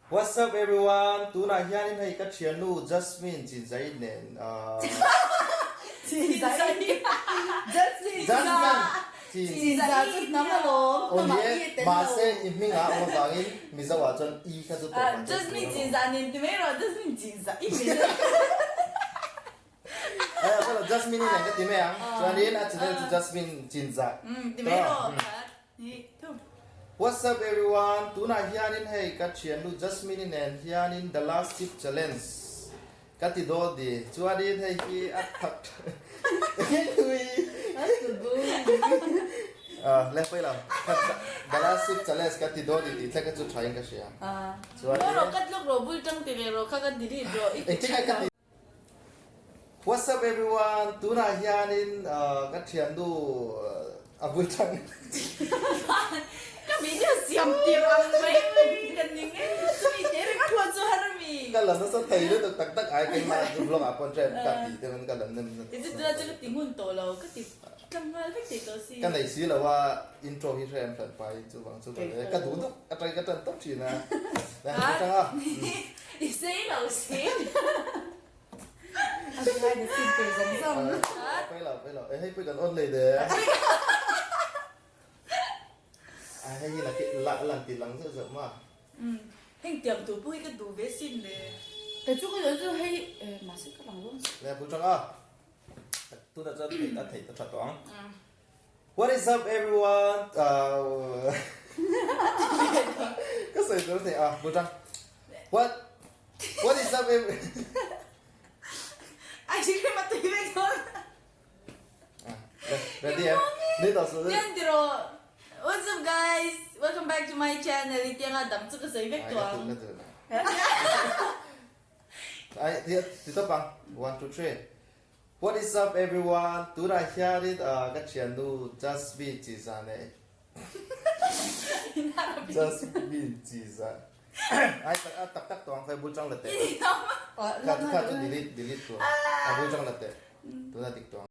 What's up everyone, tunah hianin hei ka thiannu Jasmine Chinzai nen ahh Chinzai Jasmine Chinzai chu hnam alawm hnamah i a tel lo mahse i hmingah awm avangin Mizo ah chuan i kha chu tawp ah chuan Jasmine Chinzah nen ti mai rawh Jasmine Chinzah i hmel Ai a kala Jasmine i nen ka ti mai ang chuanin a channel chu Jasmine Chinzah ti mai rawh khat hnih thum. What's up everyone tunah hianin hei ka thiannu Jasmine i nen hianin the last chip challenge ka ti dawn ni chuanin hei hi a thak ui ah le pawi lo the last chip challenge ka ti dawn ni tih thlek kha chu tha in ka hria chuanin Maw rawh ka tluk rawh bul tang ti ve rawh kha ka delete rawh i ti tha lo. What's up everyone, tunah hianin ka thiannu a bul tang. Ka video siam tir ang mai ka ning e, chumi te ringawt pawh chu har ami. Ka la nasa thei lutuk tak tak ai keimah vlog ah pawn ṭhen ka ti deuhin ka la nem nasa. Ti chu tunah chu ka ti ngun tawh lo, ka ti tlang nghal vek thei tawh si. Ka nei si lo a, intro hi hrem hran pai chuvang chu ka le, ka duh duk atangin ka ṭan tawp ṭhin a. Ka ṭang a. I sei lo si. A behind the scene tur zawng zawng. Pawi lo, pawi lo. E hei pawh kan on lei de. A hei hi la lang ti lang zeuh zeuh ma. Umm heng tiang tur pawh hi ka duh ve sin le. Kei chu ka duh chu hei mahse ka lang dawn. Le bul tang a. Tunah chuan theih a theih ta tha tawh ang. What is up everyone Ka sawi tur thei a bul tang What What is up every Ai si khrima tui vek dawn. Ready em? Ni tawh suh. Tiang tiraw What's up guys Welcome back to my channel i tianga dang chu ka sawi vek tawh ang. Ai ti tawp ang 1 2 3 What is up everyone, tunah hianin ka thiannu Jasmine Chiza nen Jasmine Chiza ai tak tak tak tawh ang kha bul chang la teh kha kha chu delete delete tur a bul chang la teh tunah dik tawh ang.